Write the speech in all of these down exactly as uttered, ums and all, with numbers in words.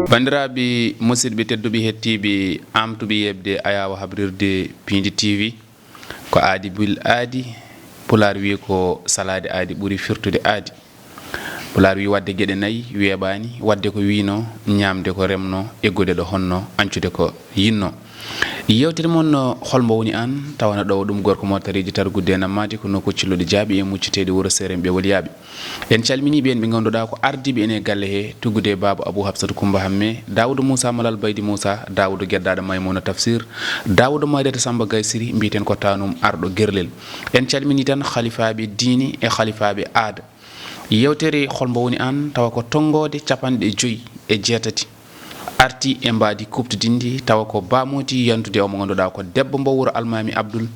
Banndiraaɓe musidɓe tedduɓe hettiiɓe aamtuɓe yeɓde ayaawo habrirde Piindi T V, ko aadi bil aadi, Pulaar wiyi ko salaade aadi ɓuri firtude aadi. Pulaar wiyi waɗde geɗe nayi weeɓaani, waɗde ko wiynoo, ñaamde ko remnoo, eggude ɗo honnoo, añcude ko yinnoo. Yeewtere mon no Hol mbo woni aan, tawa no ɗo ɗum gorko mo tareeji targudde e nammaade ko nokku cilluɗo jaaɓi e mucceteeɗi wuro Seerenɓe Woliyaaɓe. En calminii ɓeen ɓe ngannduɗaa ko ardiiɓe en e galle he, tuggude e Baaba Abuu Hafsatu Kummba Hammee, Daawuda Muusaa Malal Baydi Muusaa, Daawuda Geddaaɗo Maymuuna Tafsiir, Daawuda Maariyata Sammba Gaysiri, mbiyeten ko Taanum Arɗo Gerlel. En calminii tan halifaaɓe diine e halifaaɓe aada. Yeewtere Hol mbo woni aan, tawa ko tonngoode capanɗe joyi e jeetati arti e mbaadi kuuɓtidinndi, tawa ko Ba Moodi yantude o mo ngannduɗaa ko debbo mbo wuro Almaami Abdul,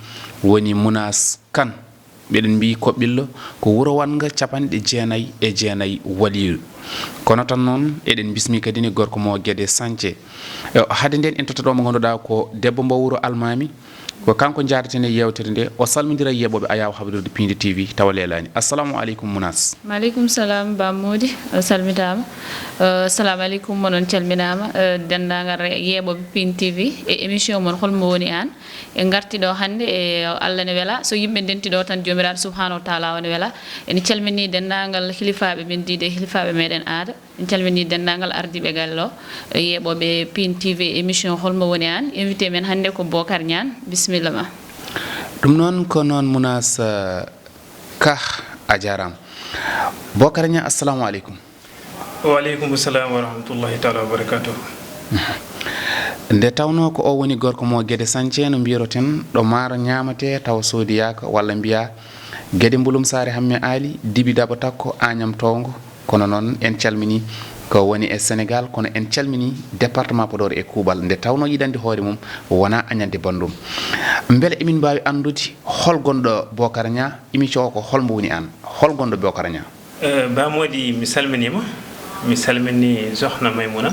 woni Munaas Kan. Meɗen mbiyi Koɓɓillo ko wuro wannga capanɗe jeenayi e jeenayi waliyu. Kono tan noon, eɗen mbismii kadi ne gorko mo Gede Sañce. E, hade ndeen, en tottata o mo ngannduɗaa ko debbo mbo wuro Almaami. Ko kanko njaadaten e yeewtere nde, o salmindira e yeeɓooɓe ayaawo habrirde Piindi T V tawa leelaani. Assalamu aleykum, Munaas. Maaleykum salaam, Ba Moodi. A salmitaama. Eh, assalamu aleykum, onon calminaama. Eh, denndaangal re-, yeeɓooɓe Piindi T V e émission mon Hol mbo woni aan. En ngarti ɗo hannde e Allah ne wela. So yimɓe ndenti ɗo tan, Joomiraaɗo Subhaanahu wa Taala o ne wela. En calminii denndaangal hilifaaɓe men diine, hilifaaɓe meɗen aada. En calminii denndaangal ardiiɓe galle o, e yeeɓooɓe Piindi T V émission Hol mbo woni aan. Invité men hannde ko Bocar Niang. Bisimilla ma. Ɗum noon ko noon, Munaas, eh, Kah, a jaaraama. Bocar Niang, assalamu aleykum. Wa aleykum salam wa rahmatullahi taala wa barakatuh. Nde tawnoo ko o woni gorko mo Gede Sañce no mbiyoten, ɗo maaro ñaamatee tawa soodiyaaka, walla mbiyaa Gede Mbulum Saare Hamme Aali, Dibi Daba Takko, Añam Towngo. Kono noon en calminii ko woni e Senegaal, kono en calminii département Podor e kuuɓal, nde tawnoo yiɗande hoore mum wonaa añande banndum. Mbele emin mbaawi anndude hol gonɗo Bocar Niang, émission o ko Hol mbo woni aan? Hol gonɗo Bocar Niang? Eh, Ba Moodi, mi salminiima. Mi salmini Sohna Maymuna.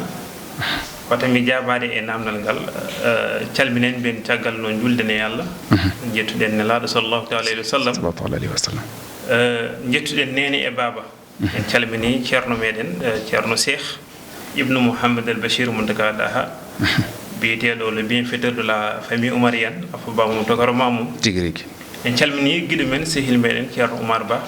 Wata mi jaabaade e naamndal ngal. Eh, calminen ɓeen caggal no njuulden e Allah. Mhm. Njettuɗen Nelaaɗo sallallahu taala alayhi wa sallam. Sallallahu taala alayhi wa sallam. Eh, njettuɗen neene e baaba. Mhm. En calminii ceerno meɗen, eh, ceerno Cheikh Ibnu Mouhammad Al Bachir Mountaga Daha, biyeteeɗo le bienfaiteur de la famille omarienne, afo bamum tokaro mamum. Tigi rigi. En calminii giɗo men, sehil meɗen, ceerno Oumar Ba.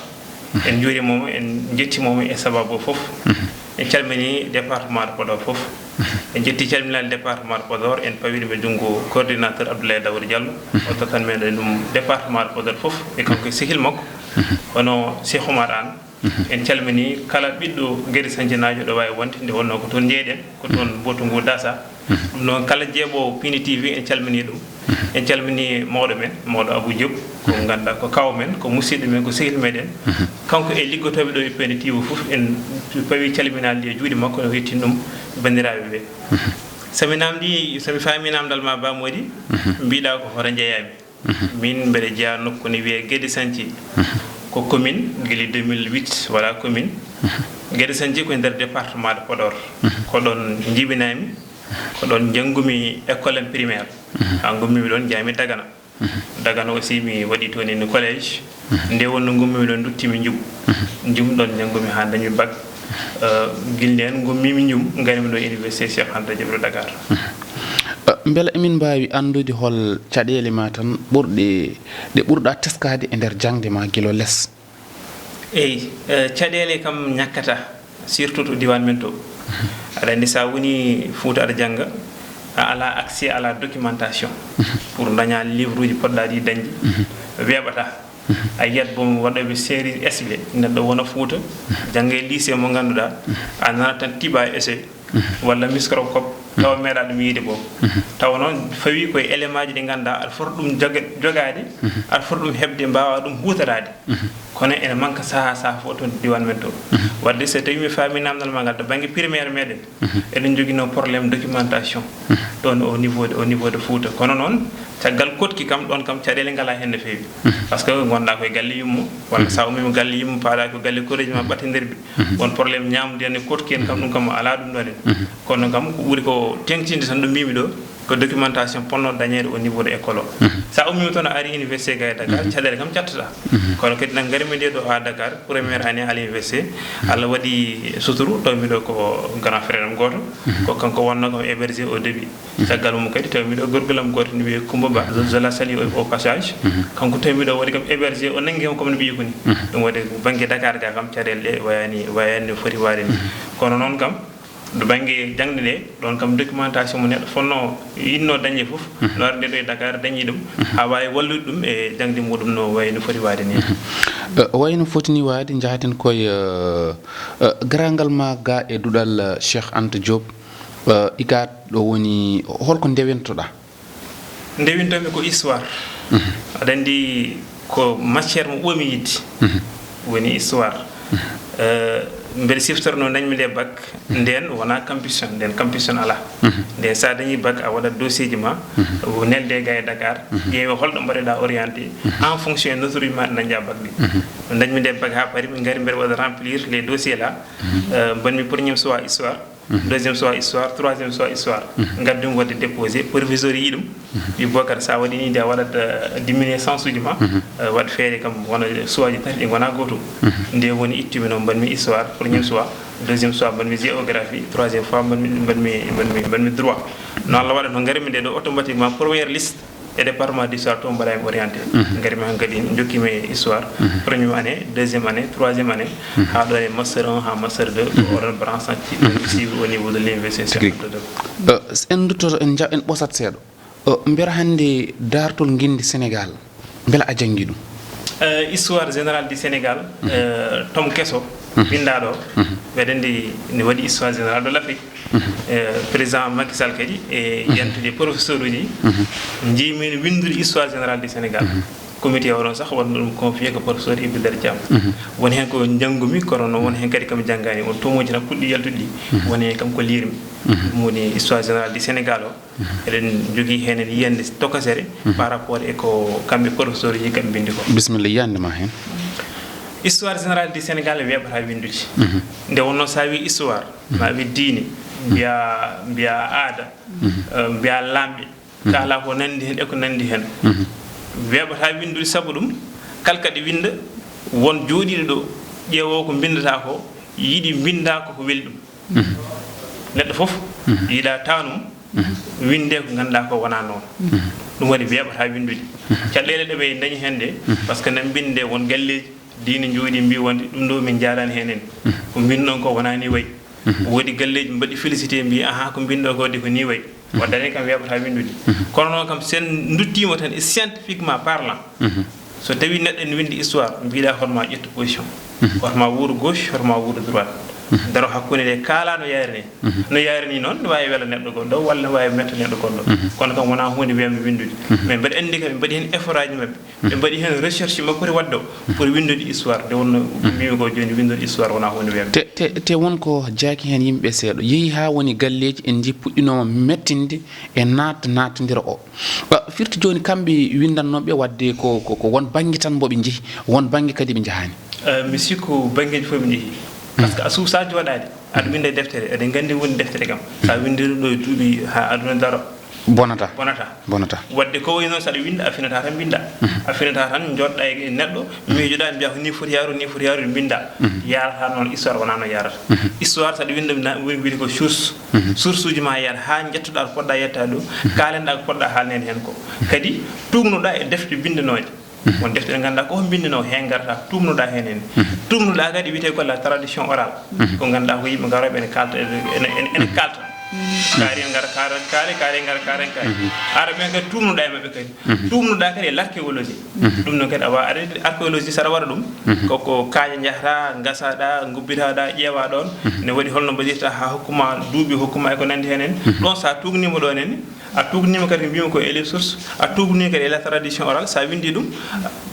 Mhm. En njuuriima mo, en njettiima mo e sababu o fof. Mhm. En calminii département de Podor fof. Mhm. En njetti calminaali département de Podor, en pawi ɗum e junngo coordinateur Abdoulaye Daouda Diallo. Mhm. O tottan meɗen ɗum département de Podor fof, e kanko e sehil makko. Mhm. Kono Cheikh Oumar Anne, mhm, en calminii kala ɓiɗɗo Gede Sañcinaajo ɗo waawi wonde, nde wonnoo ko toon njeyɗen, ko toon, mhm, bootu nguu dasa. Mhm. Ɗum noon, kala jeeɓoowo Piindi T V, en calminii ɗum. Mhm. En calminii mawɗo men, mawɗo Abou Diop, ko, mhm, ngannduɗaa ko kaaw men, ko musidɗo men, ko sehil meɗen. Mhm. Kanko e liggotooɓe ɗo e Piindi T V fof, en pawi calminaali ɗi e juuɗe makko, no yettin ɗum banndiraaɓe ɓe. Mhm. So mi naamndii, so mi faamii naamndal ma, Ba Moodi, mhm, mbiɗa ko hoto njeyaami. Mhm. Min mbeɗa jeyaa nokku ne wiyee Gede Sañci. Mhm. Ko commune, gila deux mille huit, voilà, commune. Mhm. Gede Sañci ko e nder département de Podor. Mhm. Ko ɗoon njibinaami, ko ɗoon njanngumi école am primaire. Mhm. Haa ngummimi ɗoon, njaami Dagana. Mhm. Dagana aussi mi waɗi toon e collège. Mhm. Nde wonnoo ngummimi ɗoon, nduttimi Njum. Mhm. Njum ɗoon njanngumi haa ndañmi bac. Eh, gila ndeen ngummimi Njum, ngarmi ɗo Université Cheikh Anta Diop de Dakar. Mhm. Eh, mbela emin mbaawi anndude hol caɗeele ma tan ɓurɗe, ɗe ɓurɗa teskaade e nder jaŋde ma gila les? Eey, eh, caɗeele kam ñakkataa, surtout to diiwaan men to. Mhm. Aɗa anndi, so a woni Fuuta aɗa jannga, a alaa accès, alaa documentation, mhm, pour ndañaa livre uji poɗɗa ɗi dañde, mhm, weeɓataa. Mhm. A yiyat boom waɗooɓe série S ɓe, neɗɗo wona Fuuta, mhm, jannga e lycée mo ngannduɗaa, mhm, a nanat tan tiiɓa essai, mhm, walla microscope, mhm, tawa meeɗa ɗum yiyde boom. Mhm. Tawa noon fawii ko e élément ji ɗi ngannduɗaa aɗa foti ɗum joge-, jogaade, mhm, aɗa foti ɗum heɓde, mbaawa ɗum huutoraade. Mhm. Kono ene manque sahaa sahaa fof toon diiwaan men to. Mhm. Waɗde so tawii mi faamii naamndal ma ngal to bannge primaire meɗen, mhm, eɗen njoginoo problème documentation, mhm, ɗoon au niveau de, au niveau de Fouta. Kono noon, caggal koɗki kam, ɗoon kam caɗeele ngalaa heen no feewi. Mhm. Par ce que ngonɗaa ko e galle yumma, walla, mhm, so a ummiima galle yumma, paaɗaa ko e galle koreeji ma, mhm, ɓattindirɓe. Mhm. Won problème ñaamdu en e koɗki en kam, mhm, ɗum kam alaa ɗum ɗoon en. Mhm. Kono kam ko ɓuri ko teeŋtinde tan ɗo mbiimi ɗo, Ko documentation ponno dañeede au niveau de école o. Mhm. Sa ummiima toon a ari université Gaye Dakar, mhm, caɗeele kam cattata. Mhm. Kono kadi nan ngarmi nde ɗo ha Dakar, première année à l'université, mhm, Allah waɗi suturu, taw miɗo ko grand frère am gooto, mhm, ko kanko wonno kam hébergé au début. Mhm. Caggal mum kadi taw miɗo gorgol am gooto ne wiyee Coumba Ba, je, je la salue au, au passage. Mhm. Kanko taw miɗo waɗi kam hébergé, o nangi kam comme no ɓiyi ko ni. Mhm. Ɗum waɗi bannge Dakar ga kam caɗeele ɗe wayani, wayani no foti waade ni. Mhm. Kono noon kam, to bannge jaŋde nde, ɗoon kam documentation mo neɗɗo fotnoo, yiɗnoo dañde fof, mhm, no arde ɗo e Dakar, dañi ɗum, mhm, haa waawi wallude ɗum e jaŋde muɗum no wayi no foti waade ni. Mhm. Eh, wayi no foti ni waade, njahaten koye, eh, eh, garaangal ma ga e duɗal, eh, Cheikh Anta Diop, eh, ICAT ɗo woni, holko ndewintoɗaa? Ndewintomi ko histoire. Mhm. Aɗa anndi ko matière mo ɓoomi yiɗde. Mhm. Woni histoire. Mhm. Eh, mbeɗa siftora no dañmi nde bac, mhm, ndeen wonaa campus on, ndeen campus on alaa. Mhm. Ndeen sa dañi bac a waɗat dossier ji ma, mhm, o nelde ga e Dakar, mhm, ƴeewe holɗo mbaɗeɗaa orienté, mhm, en fonction e notuuji ma ɗi dañɗaa bac ɗi. Mhm. No dañmi nde bac haa paari, min ngari mbeɗa waɗa remplir les dossiers là. Mhm. Eh, mbaɗmi premier choix histoire. Mhm. Deuxième choix histoire, troisième choix histoire. Mhm. Ngaddumi waɗde déposé, proviseur yi ɗum. Mhm. Wi Bocar, sa waɗi ni de a waɗat, eh, diminué chance uji ma, mhm, eh, waɗ feere kam wona choix ji tati ɗi ngona gootum. Mhm. Nde woni ittumi noon mbaɗmi histoire, premier, mhm, choix, deuxième choix mbaɗmi géographie, troisième fois mbaɗmi, mbaɗmi, mbaɗmi, mbaɗmi droit. No Allah waɗa no ngarmi nde ɗo automatiquement première liste e département d'histoire to mbaɗa mi orienté. Mhm. Ngari mi hankadi jokkimi e histoire. Mhm. Première année, deuxième année, troisième année, mhm, haa ɗo e master un haa master deux, ko, mhm, oɗon branche ci-, mhm, suivre au niveau de l'université. Tigi. Cheikh Anta Diop. Eh, s-, en duttoto, en ja-, en ɓosat seeɗa. Eh, mbela hannde daartol ngenndi Sénégal, mbela a janngi ɗum? Eh, histoire générale du Sénégal, mhm, eh, tome keso, mhm, binndaaɗo, mhm, mbeɗa anndi ne waɗi histoire générale de l'Afrique. Mhm. Eh, président Macky Sall kadi e, mhm, yantude professeur uji, mhm, njiimi no winndude histoire générale du Sénégal. Mhm. Comité o ɗon sah wonno ɗum confié ko professeur Iba Der Thiam. Mhm. Won heen ko njanngumi, kono noon won heen kadi kam janngaani. Won tomooji tan puɗɗi yaltude ɗi. Mhm. Won heen kam ko liirmi. Mhm. Ɗum woni histoire générale du Sénégal o. Mhm. Eɗen njogii heen yiyannde tokosere, mhm, par rapport e ko kamɓe professeur uji kamɓe mbinndi ko. Bisimilla, yiyannde ma heen. Histoire générale du Sénégal weeɓataa winndude. Mhm. Nde wonnoo so a wii histoire, mhm, ma wii diine, mhm, mbiyaa, mbiyaa aada, mhm, eh, mbiyaa laamɓe, mhm, kaalaa ko nanndi heen e ko nanndi heen. Mhm. Weeɓataa winndude, sabu ɗum, kala kaɗa winnda, won jooɗiiɗo ɗo, ƴeewoo ko mbinndataa ko, yiɗi mbinnda ko ko weli ɗum. Mhm. Neɗɗo fof, mhm, yiɗa taanum, mhm, winnde ko ngannduɗaa ko wonaa noon. Mhm. Ɗum waɗi weeɓataa winndude. Mhm. Caɗeele ɗe ɓe ndañi heen ɗe, mhm, par ce que nan mbinnde won galleeji diine njooɗi mbi wonde ɗum ɗo min njaalaani heen en. Mhm. Ko mbinnoo ko wonaa ni wayi. Mhm. Woodi galleeji mbaɗi félicité mbi, "Ahaa, ko mbinnoo ko de ko ni wayi." Mhm. Waɗde kam weeɓataa winndude. Mhm. Kono noon kam, sen nduttiima tan e scientifiquement parlant, mhm, so tawi neɗɗo ene winndi histoire, mbiɗa hoto ma ƴettu position. Mhm. Hoto ma wuuru gauche, hoto ma wuuru droite. Mhm. Daro hakkunde nde, kaala no yahri ni. Mhm. No yahri ni noon, ne waawi wela neɗɗo goɗɗo, walla ne waawi metta neɗɗo goɗɗo. Mhm. Kono kam wonaa huunde weeɓnde winndude. Mhm. Mais mbeɗa anndi kam, ɓe mbaɗi heen effort aji maɓɓe. Ɓe, mhm, mbaɗi heen recherche ɓe poti waɗde o, mhm, pour winndude histoire. Nde wonnoo, mhm, mbimi ko jooni, winndude histoire wonaa huunde weeɓnde. Te, te, te won ko jaaki heen yimɓe seeɗa. Yehi haa woni galleeji en nji puɗɗinooma mettinde e naat-, naatondira o. Ba, firti jooni kamɓe winndannooɓe waɗde ko, ko, ko won bannge tan mbo ɓe njehi, won bannge kadi ɓe njahaani? Eh, mi sikku banngeeji fof ɓe njehi. Par ce que a suusaa jooɗaade, aɗa winnda e deftere, eɗen nganndi woni deftere kam. So a winndii ɗo e duuɓi haa aduna daro. Bonata. Bonata. Bonata. Waɗde ko wayi noon, so aɗa winnda, a finataa tan mbinnda. Mhm. A finataa tan njooɗɗaa e neɗɗo, miijoɗaa, mbiyaa ko nii foti yaarude, nii foti yaarude, mbinnda. Mhm. Yaarataa noon, histoire wonaa noon yaarata. Mhm. Histoire, so aɗa winnda, na-, woni wiyetee ko source. Mhm. Source uji ma yiyat haa njettoɗaa to poɗɗaa yettaade ɗo, mhm, kaalenɗaa ko poɗɗaa haalneede heen ko. Mhm. Kadi tuugnoɗaa e defte binndanooje. Mhm. Won defte ɗe ngannduɗaa ko mbinndanoo, heen ngartaa tuugnoɗaa heen heen. Mhm. Tuugnoɗaa kadi wiyetee ko la tradition orale. Mhm. Ko ngannduɗaa ko yimɓe ngarooɓe ene kaalta, ene, ene, ene, ene, mhm, kaalta. Mhm. Kaari en ngara kaaren kaari, kaari en ngara kaaren kaari. Mhm. Ara ɓeen kadi tuugnoɗaa e maɓɓe kadi. Mhm. Tuugnoɗaa kadi e l'archéologie. Mhm. Ɗum noon kadi a waawaa arde archéologie, so aɗa waɗa ɗum, mhm, ko, ko kaaƴe njahataa, ngasaɗaa, ngubbitaɗaa, ƴeewaa ɗoon, mhm, ne waɗi holno mbaɗirta haa hokkuma duuɓi, hokkuma e ko nanndi heen en. Mhm. Ɗoon so a tuugniima ɗoon en, a tuugniima kadi ko mbiymi ko e les sources, a tuugnii kadi e la tradition orale, so a winndii ɗum,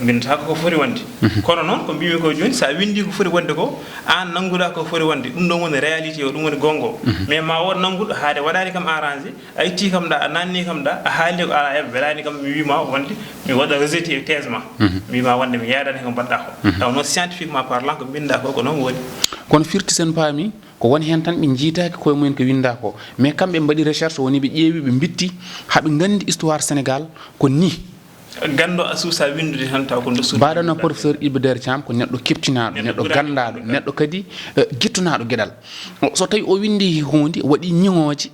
mbinndataa ko ko foti wonde. Mhm. Kono noon ko mbiymi ko jooni, so a winndii ko foti wonde ko, aan nannguɗaa ko foti wonde, ɗum ɗoon woni réalité o, ɗum woni goonga o. Mhm. Mais ma wood nannguɗo haade waɗaani kam arrangé, a itti kam ɗa, a naanni kam ɗa, a haali ko alaa, heɓa welaani kam, mi wii ma wonde mi waɗa rejeté e thèse ma. Mhm. Mi wii ma wonde mi yaadaani ko mbaɗɗa ko. Mhm. Taw noon scientifiquement parlant ko mbinnda ko, ko noon woni. Kono firti sen paami, ko woni heen tan ɓe njiitaaki koye mumen ko winnda ko. Mais kamɓe ɓe mbaɗi recherche, woni ɓe ƴeewi, ɓe mbitti, haɓe nganndi histoire Sénégal ko nii. Ganndo a suusa winndude tan taw ko ndosude. Mbaɗano professeur Iba Der Thiam ko neɗɗo keptinaaɗo, neɗɗo ganndaaɗo, neɗɗo kadi eh, gettunaaɗo geɗal. O- so tawi o winndi huunde, waɗi ñiŋooji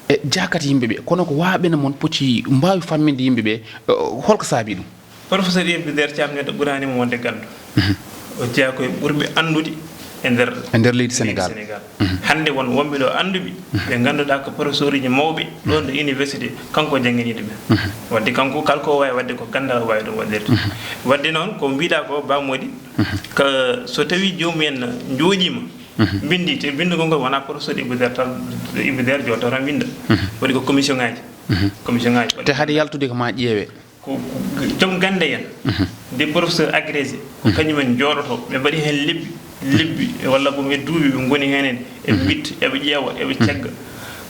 e jaakat yimɓe ɓe, kono ko waaɓe no mon poti mbaawi famminde yimɓe ɓe eh, holko saabi ɗum? Professeur Iba Der Thiam neɗɗo ɓuraani mo wonde ganndo. O jeyaa ko e ɓurɓe anndude e nder e nder leydi Sénégal. Hannde won wonɓe ɗo annduɓe, ɓe ngannduɗaa ko professeur uji mawɓe ɗoon ɗo université, kanko o jannginiiɗo ɓe. Wadde kanko kala ko o waawi waɗde ko ganndal o waawi ɗum waɗirde. Wadde noon ko mbiɗa ko Ba Mody, ko so tawi joomum en njooɗiima, mbinndi, te binndugol ngol wonaa professeur Iba Der tan, Iba Der jooɗo tan winnda. Waɗi ko commission ŋaaji. Commission ŋaaji. Te hade yaltude ko ma ƴeewe. Ko joom gannde en, des professeurs agrégés, ko kañum en njooɗoto, ɓe mbaɗi heen lebbi, lebbi, walla boom e duuɓi ɓe ngoni heen en, eɓe mbitta, eɓe ƴeewa, eɓe cagga.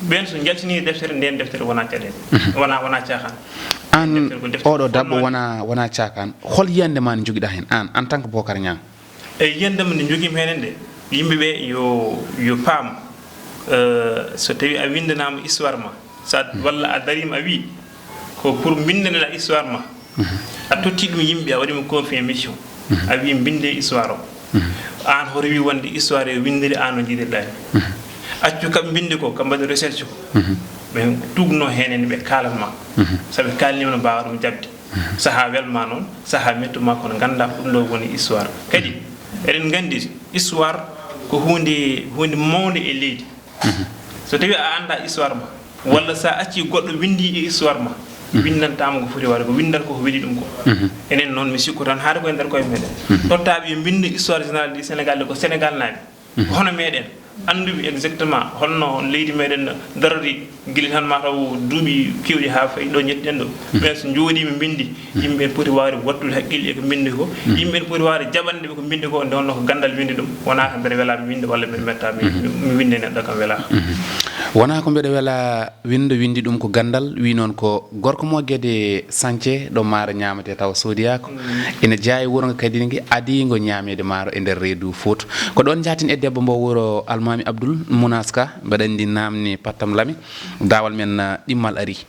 Ɓeen so njaltinii deftere, ndeen deftere wonaa caɗeele, wonaa, wonaa caaxaan. Aan, oɗo daɓɓo wonaa, wonaa caakaan. Hol yiyannde ma nde njogiɗaa heen, aan, en tant que Bocar Niang? E yiyannde am nde njogiimi heen nde, yimɓe ɓe yo, yo paam, eh, so tawi a winndanaama histoire ma, sa, walla a dariima a wii, ko pour mbinndanɗaa histoire ma, a totti ɗum yimɓe, a waɗi mo confié mission, a wii mbinndee histoire o. Aan hoto wii wonde histoire yo winndiri aan no njiɗirɗaa ni. Accu kam mbinndi ko, kam mbaɗi recherche ko. Ɓe tugnoo heen en, ɓe kaalan ma. So ɓe kaalniima no mbaawa ɗum jaɓde. Sahaa welma noon, sahaa mettuma, kono nganndaa ko ɗum ɗo woni histoire. Kadi, eɗen nganndi histoire ko huunde, huunde mawnde e leydi. So tawi a anndaa histoire ma, walla sa acci goɗɗo winndi e histoire ma, winndantaama ko foti waɗde ko, winndata ko ko weli ɗum ko. Enen noon, mi sikku tan, haade ko e nder koye meɗen. Tottaaɓe yo mbinndu histoire générale du Sénégal, ko Sénégal naaɓe. Ko hono meɗen, annduɓe exactement holno leydi meɗen darori, gila tan mataw duuɓi kewɗi haa fayi ɗo njettuɗen ɗo. Ɓen so njooɗiima mbinndi, yimɓe en poti waawde wattude haqqille e ko mbinndi ko. Yimɓe en poti waawde jaɓande ɓe ko mbinndi ko, nde wonno ko ganndal winndi ɗum. Wonaa ko mbeɗa welaa mi winnda walla mbeɗa mettaa mi, mi winnda e neɗɗo kam welaa. Wonaa ko mbeɗa welaa winnda, winndi ɗum ko ganndal. Wi noon ko gorko mo Gede Sañce ɗo maaro ñaametee tawa soodiyaako. Ina jeyaa e wuro ngo kadi ngi adii ngo ñaameede maaro e nder reedu Fuuta. Ko ɗoon njaatin e debbo mbo wuro Almaami Abdul Munas Ka, mbeɗa anndi naamni pattam lami, daawal men, ah, ɗimmal arii.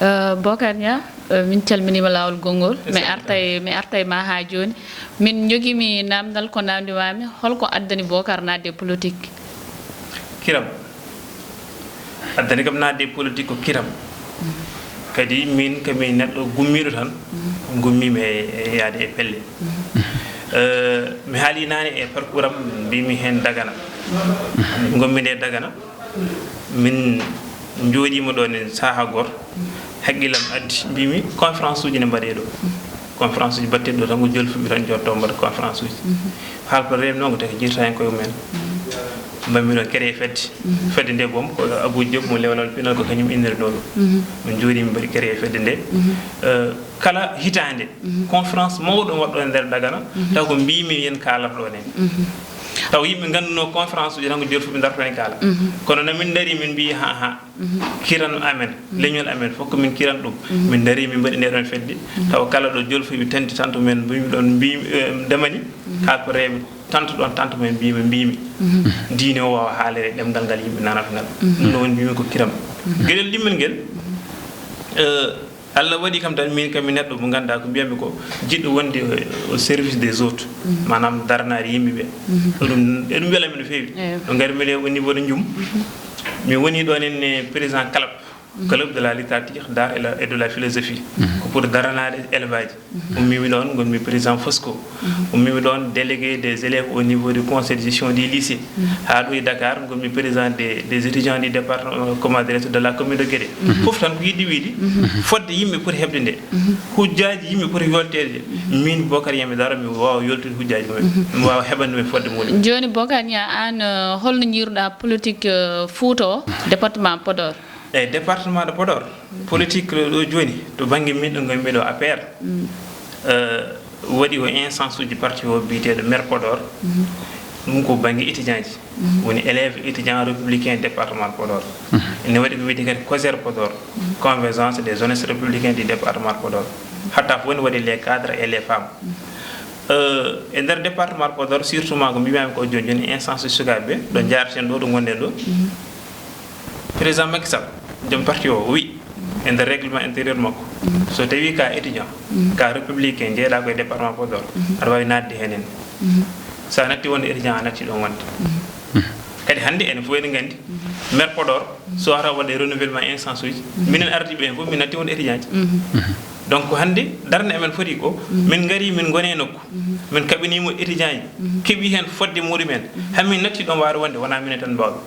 Eh, Bocar Niang, eh, min calminiima laawol gonngol. Mi artay, mi artay ma haa jooni. Min njogiimi naamndal ko naamndimaami, holko addani Bocar naatde e politique? Kiram. Addani kam naatde e politique ko kiram. Kadi min ko mi neɗɗo gummiiɗo tan, ngummiimi e, e yahde e pelle. Eh, mi haalii naane e parcours am, mbiimi heen Dagana. Ngonmi nde Dagana, min njooɗiima ɗoon e sahaa gooto, hakkillam addi, mbiimi conférence uji ne mbaɗee ɗo. Conférence uji mbaɗteeɗi ɗo tan ko jolfuɓe tan njotto mbaɗa conférence uji. Haalpulaar rewi noon ko tawi ko jirta heen koye mumen. Mbaɗmi ɗoon créé fedde. Fedde nde boom ko Abou Diop mo Lewlawol Pinal ko kañum inniri ɗo ɗum. Min njooɗii min mbaɗi créé fedde nde. Eh, kala hitaande, conférence mawɗo waɗɗo e nder Dagana, taw ko mbiimi yen kaalat ɗoon en. Taw yimɓe ngannduno conférence uji tan ko jolfuɓe darto en kaala. Kono no min ndarii min mbii ha, ha. Kiram amen, leñol amen fof ko min kiran ɗum. Min ndarii, min mbaɗi nde ɗoon fedde. Tawa kala ɗo jolfuɓe tenti tante men, mbiimi ɗoon, mbiimi, eh, damani, haalpureeɓe tante ɗoon, tante men mbiimi, mbiimi. Diine o waawa haalere ɗemngal ngal yimɓe nanata ngal. Ɗum ɗo woni mbiimi ko kiram. Geɗel ɗimmel ngel, eh, Allah waɗi kam tan, min kam mi neɗɗo mo ngannduɗaa ko mbiyatmi ko jiɗɗo wonde au service des autres. Maanaam daranaade yimɓe ɓe. Ɗum, eɗum welami no feewi. Eeyo. Ɗo ngarmi ɗo au niveau de Njum. Mi woni ɗoon henne président club, club de la littérature, d'art et la, et de la philosophie. Ko pour daranaade élève aji. Ummiimi ɗoon, ngonmi président Fosco. Ummiimi ɗoon délégué des élèves au niveau du conseil de gestion du lycée. Haa ɗo e Dakar, ngonmi président des, des étudiants du département, comment dirais-je, de la commune de Guédé. Fof tan ko yiɗde wiyde, fodde yimɓe poti heɓde nde. Hujjaaji yimɓe poti yolteede, min Bocar Niang mi daro, mi waawa yoltude hujjaaji mumen. Mi waawa heɓande ɓe fodde mumen. Jooni Bocar Niang, aan, eh, holno njiiruɗaa politique, eh, Fuuta o, département Podor? E département de Podor, politique ɗo jooni, to bannge min ɗo ngonmi ɗo A P R, eh, waɗi ko instance uji parti o biyeteeɗo maire Podor, ɗum ko bannge étudiant ji, woni élèves étudiants républicains département de Podor. Ene waɗi ko wiyetee kadi COJER Podor, Convergence des jeunesses républicains du département de Podor. Hatta fof ene waɗi les cadres et les femmes. Eh, e nder département de Podor, surtout ma ko mbiimi ko jooni jooni, instance uji sukaaɓe ɓe, ɗo njaareten ɗo, ɗo ngonɗen ɗo. Président Macky Sall, joom parti o, o wi, e nder règlement intérieur makko. So tawi ka étudiant, ka républicain, jeeɗa ko e département Podor, aɗa wawi natde henen. So a natti wonde étudiant, a natti ɗon wonde. Kadi hannde enen fof eɗen nganndi, maire Podor, so wata waɗe renouvellement instance uji, minen ardiiɓe en fof min natti wonde étudiant ji. Donc hannde darnde amen foti ko, min ngari min ngone nokku, min kaɓɓinimo étudiant ji, keɓi heen fodde muɗumen, hamin natti ɗon wawde wonde, wona minen tan mbawɓe.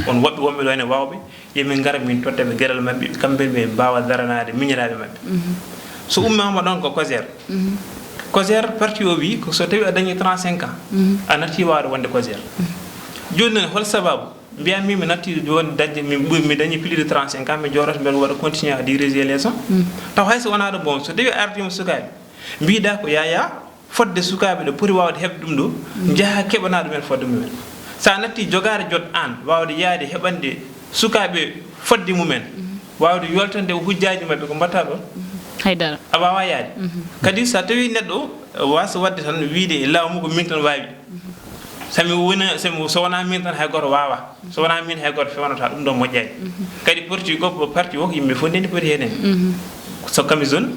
On woɓɓe wonɓe ɗo ene wawɓe, yo min ngara min totta ɓe geɗal maɓɓe, kamɓe ɓe mbaawa daranaade miñiraaɓe maɓɓe. So ummaama ɗon ko COJER. COJER, parti o wi ko so tawi a dañi trente-cinq ans, a natti wawde wonde COJER. Jooni noon, hol sababu mbiya min mi natti wonde dañde, mi ɓuri, mi dañi plus de trente-cinq ans, mi jooɗoto mbeɗa waɗa continuer à diriger les gens? Taw hay so wonaa ɗum, bon, so tawi a ardiima sukaaɓe, mbiɗa ko yaya, fodde sukaaɓe ɗo poti wawde heɓde ɗum ɗo, njaha keɓana ɗumen fodde mumen. Sa natti jogaade jot an wawde yaade heɓande sukaaɓe fodde mumen, wawde yoltande hujjaaji maɓɓe ko mbatta ɗon? Haydara. A wawa yaade. Kadi sa tawi neɗɗo wasa wadde tan wiide e laamu ko min tan wawi. Sami wona, sami so wona min tan hay goto wawa. So wona min hay goto fewnata, ɗum ɗon moƴƴani. Kadi parti ko, parti o ko yimɓe fof ndendi poti henen. So kami zone,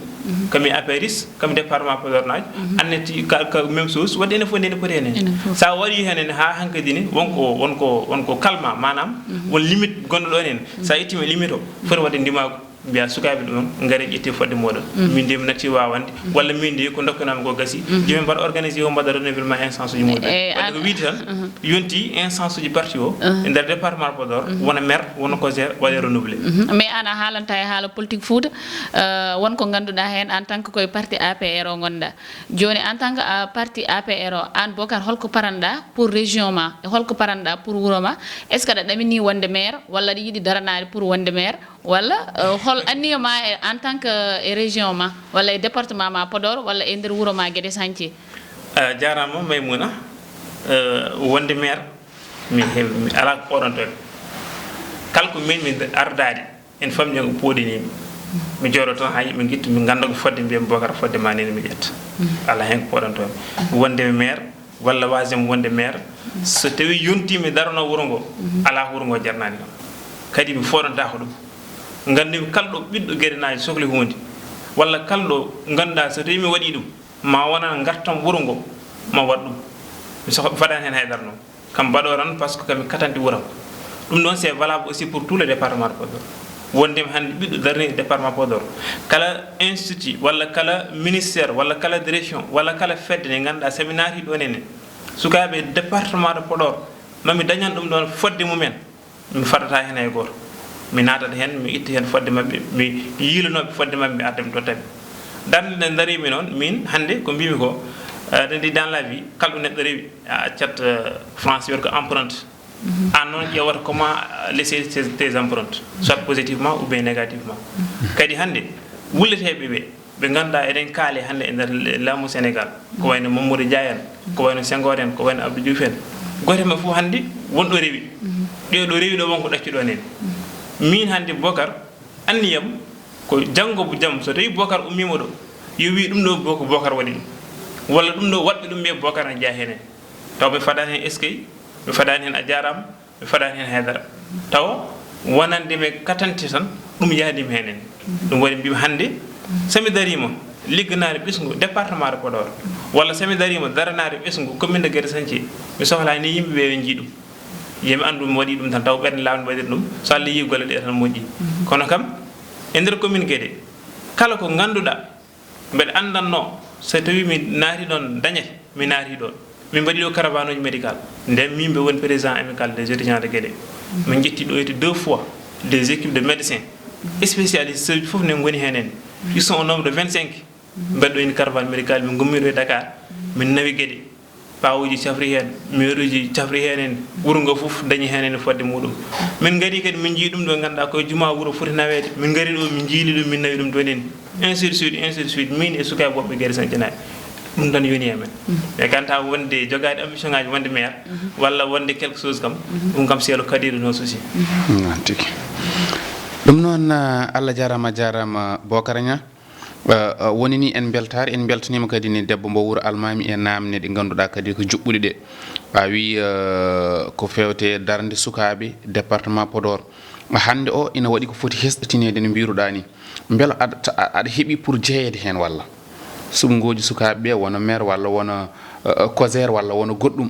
kami apéris, kami département Podor naajo, annette ka, ka même chose, waɗi enen fof ndendi poti henen. Enen fof. Sa waɗi henen ha hankadi ni, wonko, wonko, wonko kalma, maanaam, won limite gonɗo ɗon hen. Sa ittima limite o, foti waɗde ndimaagu. Mbiya sukaaɓe ɗum, ngare ƴette fodde moɗon. Min de mi natti wawande, walla min de ko dokkanami ko gasi. Jomi mbaɗa organisé o mbaɗa renouvellement instance uji muɗum. Wadde ko wiide tan, yonti instance uji parti o, e nder département Podor, wona maire, wona COJER, waɗe renouvelé. Mais an a haalanta e haala politique Fouta, euh, won ko ngannduɗaa heen en tant que koye parti A P R o ngonɗaa. Jooni en tant que, euh, parti A P R o, an Bocar, holko paranɗaa pour région ma? E holko paranɗaa pour wuro ma? Est-ce que aɗa ɗamini wonde maire, walla aɗa yiɗi daranaade pour wonde maire? Walla, euh, hol anniya ma e, en tant que, euh, e région ma, walla e département ma Podor, walla e nder wuro ma Guédé Santhié? A jaaraama Maimouna. Euh, wonde maire, mi he-, mi alaa ko pooɗanto mi. Kala ko min mi ardaade, en famɗi ko pooɗini mi. Mi jooɗo tan haa yimɓe ngittu, mi ngannda ko fodde, mbiya Bocar fodde ma nene mi ƴetta. Alaa heen ko pooɗanto mi. Wonde maire, walla wasde mi wonde maire, so tawi yontii mi darano wuro ngo, alaa ko wuro ngo jarnaani kam. Kadi mi fooɗantaako ɗum. Nganndumi kala ɗo ɓiɗɗo Guédé naajo sohli huunde, walla kala ɗo ngannduɗaa so tawi mi waɗii ɗum, ma wonan ngartam wuro ngo, ma waɗ ɗum. Mi soh-, mi fadaani heen haydara noon. Kam mbaɗo tan, parce que kam mi katante wuram. Ɗum ɗoon, c'est valable aussi pour tout le département de Podor. Wondemi hannde ɓiɗɗo darni e département Podor, kala institut, walla kala ministère, walla kala direction, walla kala fedde nde ngannduɗaa, so mi naatii ɗoon ene, sukaaɓe département de Podor, mami dañan ɗum ɗoon fodde mumen. Mi fadata heen hay gooto. Mi naatat heen, mi itta heen fodde maɓɓe, mi yiilanooɓe fodde maɓɓe, mi adda, mi totta ɓe. Darnde nde ndariimi noon, miin hannde ko mbiymi ko, eh, aɗa anndi dans la vie, kala ɗo neɗɗo rewi, a accat, eh, France wiyata ko empreinte. Aan noon ƴeewata comment, eh, laisser tes, tes empreintes, soit positivement ou bien négativement. Kadi hannde, wulleteeɓe ɓe, ɓe ngannduɗaa eɗen kaali hannde e nder le-, laamu Sénégal, ko wayno Mamadou Dia en, ko wayno Senghor en, ko wayno Abdou Diouf en. Gooto e maɓɓe fof hannde won ɗo rewi. Ɗo, ɗo rewi ɗo won ko ɗaccuɗo en. Miin hannde Bocar, anniyam ko janngo bu jam, so tawi Bocar ummiima ɗo, yo wi ɗum ɗo Bo-, ko Bocar waɗi ɗum. Walla ɗum ɗo waɗɓe ɗum ɓe Bocar ne jeyaa heen. Taw mi fadaani heen eskey, mi fadaani heen a jaaraama, mi fadaani heen haydara. Tawa wonande mi katante tan, ɗum yahdimi heen en. Ɗum waɗi mbimi hannde, so mi dariima ligganaade ɓesngu département de Podor, walla so mi dariima daranaade ɓesngu commune de Guédé Santhié, mi sohlaani yimɓe ɓe ɓe njii ɗum. Yo mi anndu mi waɗi ɗum tan, taw ɓernde laaɓnde waɗir ɗum, so Allah yii golle ɗe tan moƴƴi. Kono kam, e nder commune Guédé, kala ko ngannduɗaa, mbeɗa anndanno, so tawi mi naati ɗon dañete, mi naati ɗon. Min mbaɗi ɗo caravane uji médical. Nden min mbe woni président amical des étudiants de Guédé. Min ƴetti ɗo ete deux fois des équipes de médecins spécialistes, fof ne ngoni heen en. Ils sont au nombre de vingt-cinq. Mbaɗɗo en caravane médical, min ngummi ɗo e Dakar, min nawi Guédé. Pawuji cafri heen, meeruji cafri heen en, wuro ngo fof dañi heen en fodde muɗum. Min ngari kadi, min njii ɗum ɗo ngannduɗaa ko e juma wuro foti naweede. Min ngari ɗo, min njiili ɗum, min nawi ɗum toon en. Ainsi de suite, ainsi de suite, min e sukaaɓe woɓɓe Guédé Santhié naaɓe. Ɗum tan yoni e men. E kanta wonde jogaade ambition ngaji wonde maire, walla wonde quelque chose kam, ɗum kam c'est le cadet de nos soucis. Noon tigi. Ɗum noon, ah, Allah jaaraama, jaaraama Bocar Niang. Eh, eh, woni ni en mbeltaare, en mbeltaniima kadi ni debbo mbo wuro almaami e naamne ɗe ngannduɗaa kadi ko juɓɓuɗe ɗe. A wi, eh, ko feewte darnde sukaaɓe département Podor. Hannde o ina waɗi ko foti hesɗitineede no mbiruɗaa ni. Mbela aɗa ta- aɗa heɓi pour jeyeede heen walla? Suɓngooji sukaaɓe ɓe wona maire walla wona uh, coser walla wona goɗɗum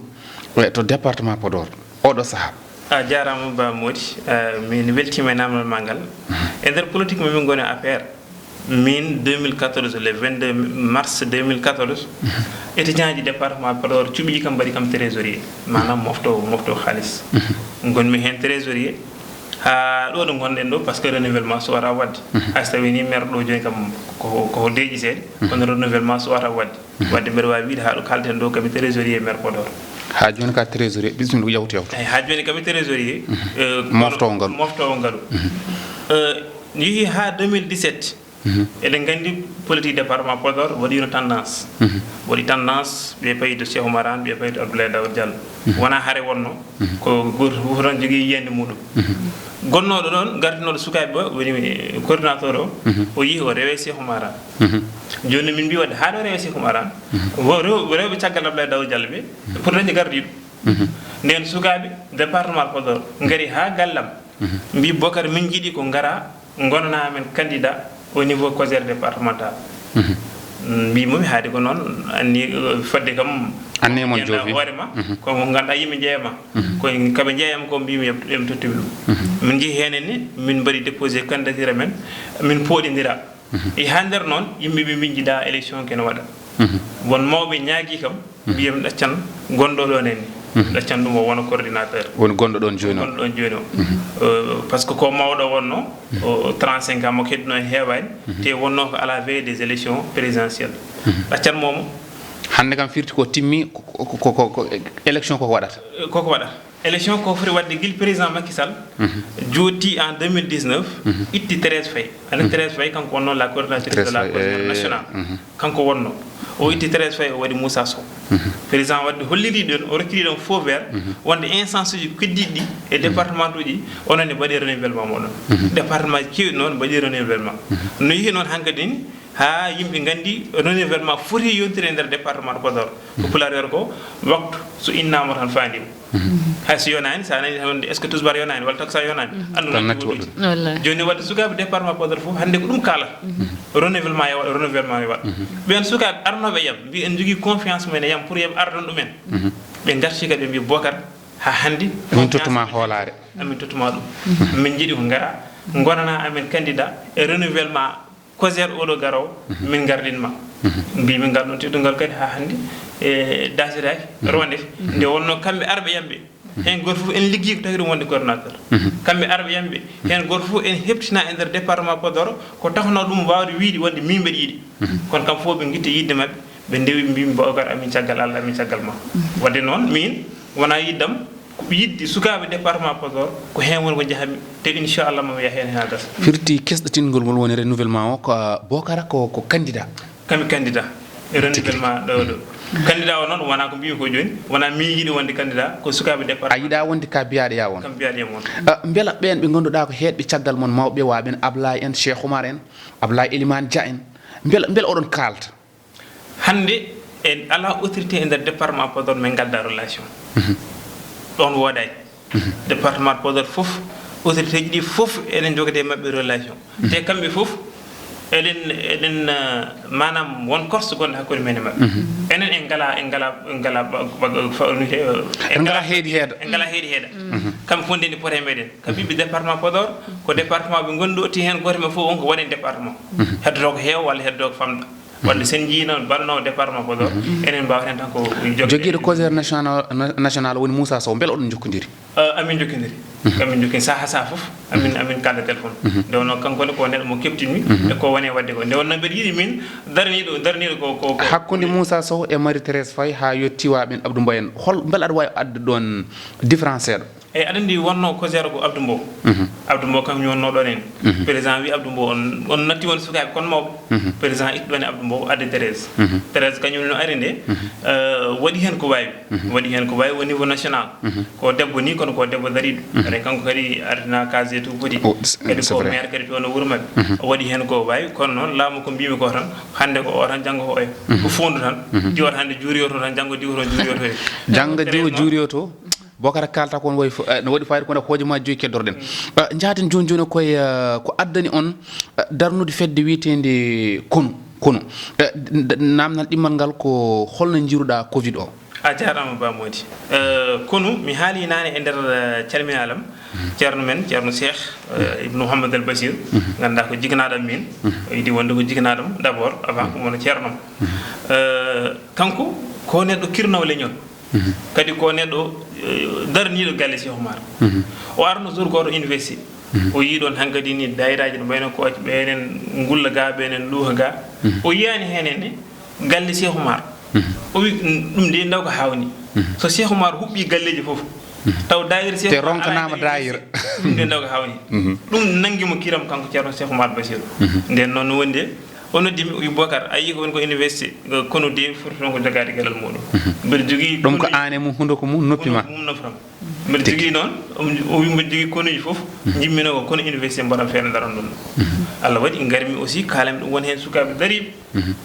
e to département Podor oɗo sahaa? A jaaraama, Ba Mody. Eh, min weltiima e naamnal ma ngal. E nder politique mo min ngoni A P R, min deux mille quatorze, le vingt-deux mars deux mille quatorze, étudiant ji département Podor cuɓii kam, mbaɗi kam trésorier, maanaam mofto mofto haalis. Ngonmi heen trésorier haa ɗo ɗo ngonɗen ɗo, parce que renouvellement so wata waɗde. Hay so tawii ni maire ɗo jooni kam ko ko deeƴi seeɗa, kono renouvellement so wata waɗde. Wadde mbeɗa waawi wiide haa ɗo kaalten ɗo kami trésorier maire Podor. Haa jooni ka trésorier, bismilla, yawtu, yawtu. Eyi, haa jooni kami trésorier, eh, Moftoowo ngalu. Moftoowo ngalu. Eh, yehi haa deux mille dix-sept. Eɗen nganndi politique département Podor waɗiino tendance. Waɗi tendance, ɓe payi to Cheikh Oumar Anne, ɓe payi to Abdoulaye Daouda Diallo. Wonaa hare wonno, ko gooto fof tan jogii yiyannde muɗum. Gonnooɗo ɗoon, gartinooɗo sukaaɓe o, woni coordinateur o, o yehi o rewe Cheikh Oumar Anne. Jooni min mbi waɗde haa ɗo rewe Cheikh Oumar Anne, wo rew- rewɓe caggal Abdoulaye Daouda Diallo ɓe, pour dañde gardiiɗo. Ndeen sukaaɓe département Podor ngari haa gallam, mbi Bokar, min njiɗi ko ngara ngonana amen candidat au niveau coser départemental. Mbi momi haade ko noon, anni eh, fodde kam Anni mon ƴeewnda joofi. Hoore ma, ko mo ngannduɗaa yimɓe njeeyama. Ko kaɓe njeeyam ko mbimi yoɓ- yoɓe tottumi ɗum. Min njehi heen ne, min mbaɗi déposé candidature amen, min pooɗindira. E haa nder noon, yimɓe ɓe min njiɗa élection kene waɗa. Won mawɓe ñaagi kam, mbiyam ɗaccan gonɗo ɗoon en ni. Ɗaccan ɗum o wona coordinateur. Woni gonɗo ɗoon jooni o. Gonɗo ɗoon jooni o. Euh, parce que ko mawɗo wonno, o trente-cinq ans mo keddino en heewaani, te wonno ko à la veille des élections présidentielles. Ɗaccan momo. Hannde kam firti ko timmi, ko, ko, ko, ko, ko élection koko waɗata. Koko waɗata. Élection ko foti waɗde gila président Macky Sall jooɗti en deux mille dix-neuf, itti Thérèse Faye. Aɗa Thérèse Faye kanko wonno la coordinatrice de la coordination nationale. Kanko wonno. O itti Thérèse Faye, o waɗi Moussa Sow. Président waɗde holliri ɗon, o rokkiri ɗon feu vert, wonde instance uji keddiiɗi ɗi e département uji, onon ne mbaɗi renouvellement moɗon. Département keewɗi noon mbaɗi renouvellement. No yehi noon hankadi ni, haa yimɓe nganndi renouvellement foti yontude e nder département de Podor. Ko pulaar wiyata ko, waktu so innaama tan faandiima. Hay so yonaani, so a nanii tan wonde, est-ce que tusbaar yonaani walla takkusaan yonaani? Anndu tan natti woɗɗude. Wallahi. Jooni waɗde sukaaɓe département Podor fof hannde ko ɗum kaalata. Renouvellement yo waɗ, renouvellement yo waɗ. Ɓeen sukaaɓe arnooɓe e yam, mbi en njogii confiance mumen e yam pour yam ardon ɗumen. Ɓe ngarti kadi ɓe mbi Bokar, haa hannde min tottuma hoolaare. Amin tottuma ɗum. Min njiɗi ko ngara, ngonana amen candidat e renouvellement coser oɗo garowo, min ngardin ma. Mbi min ngal ɗon teddungal kadi haa hannde e dasiraaki, rondete. Nde wonno kamɓe arɓe yamɓe, heen gooto fof en liggii ko tawi ɗum wonde coordinateur. Kamɓe arɓe yamɓe, heen gooto fof en heɓtina e nder département Podor ko taxno ɗum waawde wiide wonde min mbeɗa yiɗi. Kono kam fof ɓe ngitti yiɗde maɓɓe, ɓe ndewi mbi Bokar amin caggal Allah, amin caggal ma. Wadde noon min wona yiɗdam, ko yiɗde sukaaɓe département Podor, ko heen woni ko njahami, te inchallah mami yah heen haa gasa. Firti kesɗitingol ngol woni renouvellement o, ko, ah, Bokara ko, ko candidat? Kami candidat e renouvellement ɗo ɗo. Candidat o noon wona ko mbimi ko jooni, wona min yiɗi wonde candidat, ko sukaaɓe département. A yiɗa wonde ka biyaɗo ya won? Kam biyaɗo ya won. Ah, mbela ɓeen ɓe ngannduɗaa ko heedɓe caggal mon, mawɓe waaɓe en, Ablaye en, Cheikh Oumar en, Ablaye Elimane Dia en, mbela, mbela oɗon kaalta? Hannde en alaa autorité e nder département Podor min ngadda relation. Ɗoon woodaani. Département Podor fof, autorité ji ɗi fof eɗen njogade e maɓɓe relation. Te kamɓe fof eɗen, eɗen, eh, maanaam won korse gonɗe hakkunde men e maɓɓe. Enen en ngala, en ngala, en ngala ba- ba- fa- no wiyetee, eh, en ngala heedi heeda. En ngala heedi heeda. Kamɓe fof nde ni pote e meɗen. Kamɓe ɓiɓɓe département Podor, ko département ɓe ngoni ɗo, ti heen gooto men fof on ko waɗen département. Heddoto ko heew walla heddoto ko famɗa. Wadde sen njii noon mbaɗanoowo département Podor, enen mbaawa heen tan ko jogde. Jogiiɗo causerie national, na- national woni Moussa Sow, mbele oɗon njokkondiri? Eh, amin njokkondiri. Amin njokkondiri saha saha fof. Amin, amin kalda téléphone. Nde wonno kanko ne ko neɗɗo mo keɓtinmi e ko woni e waɗde ko. Nde wonno mbeɗa yiɗi min daraniiɗo, daraniiɗo ko, ko, ko hakkunde Moussa Sow e Marie Thérèse Faye haa yettii waaɓe en Abdou Mbow en. Hol, mbele aɗa waawi addude ɗoon différence seeɗa? Eyi, aɗa anndi wonno causerie ko Abdou Mbow. Abdou Mbow kam wonno ɗoon en. Président wi Abdou Mbow on, on natti won sukaaɓe kon mawɓe. Président itti ɗoon e Abdou Mbow addi Thérèse. Thérèse kañum no ari nde, eh, waɗi heen ko waawi. Waɗi heen ko waawi au niveau national. Ko debbo ni kono ko debbo dariiɗo. Eɗen kanko kadi ardina casier tout foti. Kadi ko maire kadi toon e wuro maɓɓe. O waɗi heen ko waawi kono noon laamu ko mbimi ko tan, hannde ko o tan, janngo ko oya. Ko foondu tan. Diwata hannde juuriyoto tan, janngo diwoto juuriyoto. Janngo diwo juuriyoto. Bokara kaalta ko on wayi fo-, eh, no waɗi fayida ko nde hoojo ma joyi keddoroɗen. Eh, njaaden jooni jooni koye, eh, ko addani on, eh, darnude fedde wiyeteende Konu, Konu. Eh, d-, d-, naamnal ɗimmal ngal ko holno njiiruɗaa covid o? A jaaraama Ba Mody. Eh, Konu, mi haali naane e nder, eh, calminaalam. Ceerno men, Ceerno Cheikh, eh, Ibnu Mouhammad Al Bachir, nganndaa ko jiknaaɗam min. O yiɗi wonde ko jiknaaɗam d'abord, avant ko mono ceerno. Eh, kanko ko neɗɗo kirnoowo leñol. Kadi ko neɗɗo, eh, darniiɗo galle Cheikh Oumar. O arno jour gooto université. O yii ɗoon hankadi ni daayiraaji no mbayno ko ɓeenen ngulla ga, ɓeenen luuha ga. O yiyaani heen ne galle Cheikh Oumar. O wi, "Ɗum de ndaw ko haawni." So Cheikh Oumar huɓɓi galleeji fof, taw daayira Cheikh Te Oumar ronkanaama alaa heen daayira. Ɗum de ndaw ko haawni. Ɗum nanngi mo kiram kanko Ceerno Cheikh Oumar Bachir. Nden noon no wondi O noddi mi, o wi, "Bocar, a yii ko woni ko université, ko Konu de foti toon ko jogaade geɗal muɗum." Mbeɗa jogii ɗum ko Konu aan e mum, hundo ko mum, noppi ma. Hundo mum, nofram. Mbeɗa jogii noon, o wi, "Mbeɗa jogii Konuuji fof, njimminoo ko Konu université, mbaɗam feere, ndaran ɗum." Allah waɗi, ngarmi aussi, kaalami ɗum, won heen sukaaɓe dariiɓe.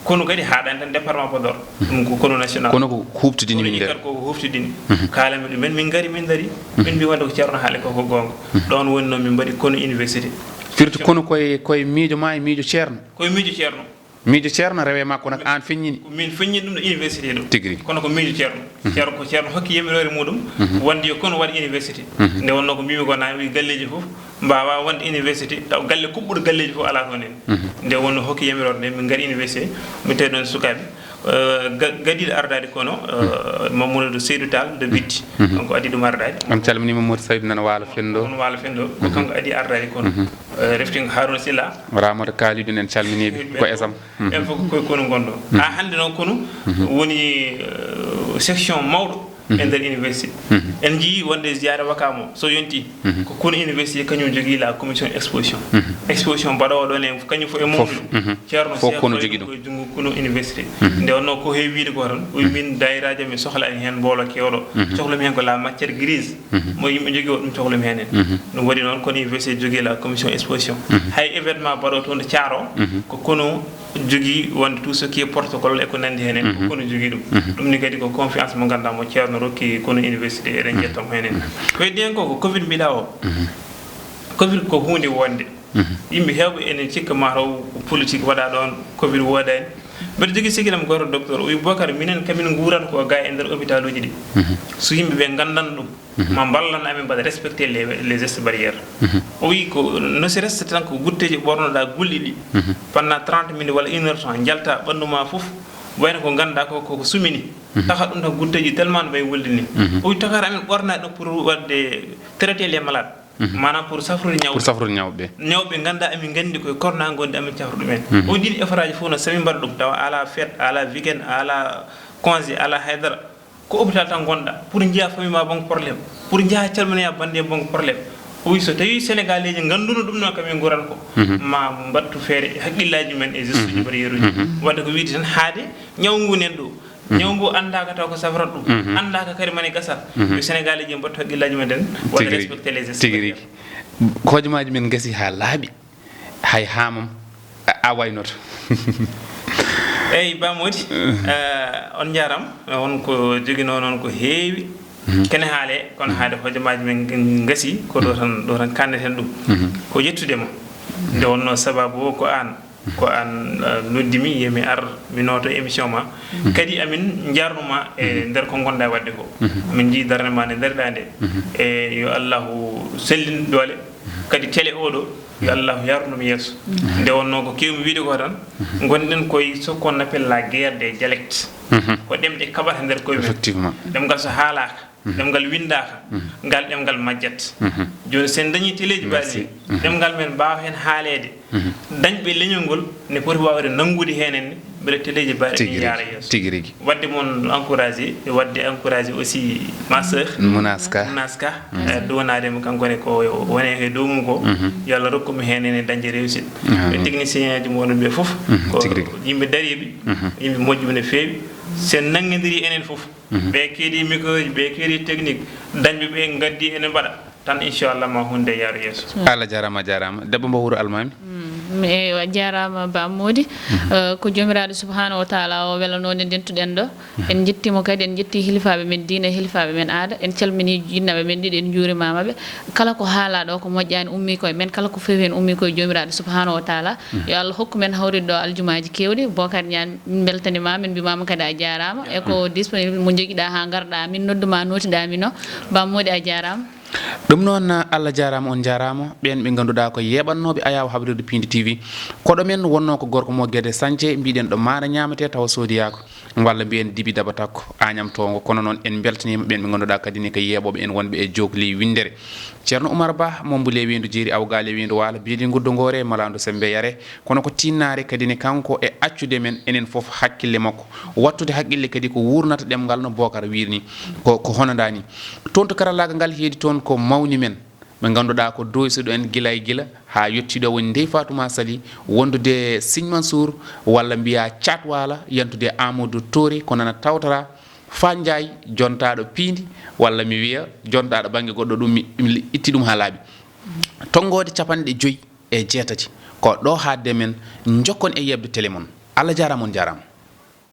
Konu kadi haaɗaani tan département Podor. Ɗum ko Konu national. Kono ko huuɓtidini min nder. Kadi ko ko huuɓtidini. Kaalami ɗumen, min ngari, min ndarii. Min mbii wonde ko Ceerno haali ko, ko goonga. Ɗoon woni noon min mbaɗi Konu université. Firti Konu koye, koye miijo ma e miijo Ceerno? Koye miijo Ceerno. Miijo Ceerno rewe ma, kono ko aan feññini? Ko min feññini ɗum ɗo université ɗo. Tigi rigi. Kono ko miijo Ceerno. Ceerno ko Ceerno hokki yamiroore muɗum, wonde yo Konu waɗ université. Nde wonnoo ko mbiimi ko naane, o wi galleeji fof mbaawaa wonde université, taw galle kuɓɓuɗo galleeji fof alaa toon en. Nde wonnoo hokki yamiroore nde, min ngari université, min tawi ɗoon sukaaɓe. Eh, ga-, gadiiɗo ardaade Konu, eh, Mamadou Seydou Tall de Biddi. Donc adii ɗum ardaade. On calminii Mamadou Seydou nana Waalo Fenndo. On Waalo Fenndo, ko kanko adii ardaade Konu. Eh, refti ko Harouna Sylla. Ramata Kalidou, en calminii ɓe, ko esam. Ɓen fof ko koye Konu ngonɗo. Haa hannde noon Konu woni, eh, section mawɗo e nder université. En njiyii wonde ziyaara Wakaam o, so yontii, ko Konu université kañum jogii la commission exposition. Exposition mbaɗoowo ɗoon e kañum fof e mum. Fof. Ceerno fof Cheikh Konu jogii ɗum. Koye junngo Konu université. Nde wonnoo ko heewi wiyde ko tan, o wi min daayiraaji am mi sohlaani heen mboolo keewɗo. Cohlumi heen ko la matière grise. Mo yimɓe njogii o, ɗum cohlumi heen en. Ɗum waɗi noon Konu université jogii la commission exposition. Hay événement mbaɗo toon to Thiaro, ko Konu jogii wonde tout ce qui est protocole e ko nanndi heen en, ko Konu jogii ɗum. Ɗum ni kadi ko confiance mo ngannduɗaa mo Ceerno rokki Konu université, eɗen njetta mo heen en. Ko heddi heen ko, ko covid mbiɗa o. Covid ko huunde wonde. Yimɓe heewɓe ene cikka mataw ko politique waɗa ɗoon, covid woodaani. Mbeɗa jogii sikilam gooto docteur, o wi, "Bocar, minen kamin nguuran ko ga e nder hôpitaluuji ɗi. So yimɓe ɓe nganndan ɗum, ma mballan amin mbaɗa respecter les, les gestes barrières." O wi, "Ko ne serait-ce tan ko gutteeji ɓornoɗa gulɗi ɗi, pendant trente minutes walla une heure temps, njalta ɓanndu ma fof, wayno ko ngannduɗaa ko, ko, ko sumini. Taka ɗum tan gutteeji tellement no mbayi wulde ni." O wi, "Takata amin ɓorna ɗum pour waɗde traiter les malades." Maanaam pour safrude ñawɓe. Pour safrude ñawɓe. Ñawɓe ngannduɗaa amin nganndi koye corona ngonɗi amin cafra ɗumen. O wi, "Ɗiin effortaaji fof no sami mbaɗa ɗum, tawa alaa fête, alaa weekend, alaa congé, alaa haydara. Ko hôpital tan ngonɗa. Pour njiya famille ma banque problème. Pour njaha calminoya bannde banque problème." O wi, "So tawii Sénégalais ji ngannduno ɗum noon kamin nguuran ko, ma mbattu feere e hakkillaaji men e gestes uji barrière uji." Wadde ko wiide tan haade ñaw ngu nen ɗo. Ñaw ngu anndaaka taw ko safrata ɗum. Anndaaka kadi mani gasat. Yo Sénégalais ji mbattu hakkillaaji men den, waɗa respecter les gestes barrières. Tigi rigi. Hojomaaji men ngasi haa laaɓi. Hay haamam a, a waynoto. Eyi, Ba Mody, eh, on njaaraama. On ko joginoo noon ko heewi. Kene haale, kono haade hojomaaji men ng-, ngasi, ko ɗo tan, ɗo tan kanneten ɗum. Ko yettude ma. Nde wonnoo sababu o ko aan. Ko aan, eh, noddi mi, yemi ar, mi nooto émission ma. Kadi amin njaarnu ma e nder ko ngonɗaa waɗde ko. Min njii darnde ma nde nder ɗaa nde. E yo Allahu sellin doole. Kadi télé oɗo, yo Allah yarnu ɗum yeeso. Nde wonnoo ko keewmi wiide ko tan, ngonɗen koye ce qu'on appelle la guerre des dialectes. Ko ɗemɗe kaɓata nder koye men. Effectivement. Ɗemngal so haalaaka, ɗemngal winndaaka, ngal ɗemngal majjat. Jooni so en dañii teleeji mbaɗi ɗemngal men mbaawa heen haaleede. Dañɓe leñol ngol ne poti waawde nanngude heen en, mbele teleeji mbaɗi ɗi yaara yeeso. Tigi rigi. Waɗde mon encouragé, e waɗde encouragé aussi ma sœur. Mounaska. Mounaska. Eh, duwanaade mo kanko ne ko woni e dow mum ko. Yo Allah rokku mo heen ene dañde réussite. Ɓe technicien ji mo wonɓe fof. Ko yimɓe dariiɓe, yimɓe moƴƴuɓe no feewi. So en nanngindirii enen fof. Ɓe keedi micro ji, ɓe keedi technique, dañɓe ɓe ngaddi ene mbaɗa. Tan inchallah ma hunde yaaro yeeso. Allah jaaraama, a jaaraama. Debbo mbo wuro almaami. Eywa, jaaraama Ba Moodi. Eh, ko Joomiraaɗo Subhaanahu wa Taala o welanoo nde ndentuɗen ɗo. En njettii mo kadi, en njettii hilifaaɓe men diine, hilifaaɓe men aada. En calminii jinnaaɓe men ɗiɗi, en njuurimaama ɓe. Kala ko haalaa ɗo ko moƴƴaani ummii koye men, kala ko fewi heen ummii koye Joomiraaɗo Subhaanahu wa Taala. Yo Allah hokku men hawrude ɗo aljumaaji keewɗi. Bocar Ñaan, min mbeltaniima, min mbiimaama kadi a jaaraama. E ko disponible mo njogiɗaa haa ngarɗaa, min noddumaa, nootiɗaa min o. Ba Moodi, a jaaraama. Ɗum noon, Allah jaaraama, on njaaraama. Ɓeen ɓe ngannduɗaa ko yeeɓannooɓe Ayaawo Habrirde Piindi T V. Koɗo men wonnoo ko gorko mo Gede Sañce, mbiɗen ɗo maana ñaametee tawa soodiyaako. Walla mbiyen dibi daba takko, Añam Toongo. Kono noon en mbeltaniima ɓeen ɓe ngannduɗaa kadi ne ko yeeɓooɓe en wonɓe e jookli winndere. Ceerno Umar Ba, mo Mbule Weendu Jeeri, Awgaale Weendu Waalo, Biidi Nguddo Ngoore, Malaandu Semmbe Yare. Kono ko tinnaare kadi ne kanko e accude men enen fof hakkille makko, wattude hakkille kadi ko wuurnata ɗemngal no Bocar wiiri ni, ko, ko hono ndaa ni. Toon to karallaagal ngal heedi toon ko mawni men, ɓe ngannduɗaa ko doysuɗo en gila e gila haa yettii ɗo woni Ndey Faatuma Sali, wondude Siñ Mansuur, walla mbiyaa Caat Waala, yantude Amadou Touré, ko nana tawtoraa Faa Njaay, jontaaɗo piindi, walla mi wiya jontaaɗo bannge goɗɗo, ɗum mi, mi itti ɗum haa laaɓi. Tonngoode capanɗe joy e jeetati. Ko ɗo haaɗde men, njokkon e yeɓde tele mon. Allah jaaraama, on njaaraama.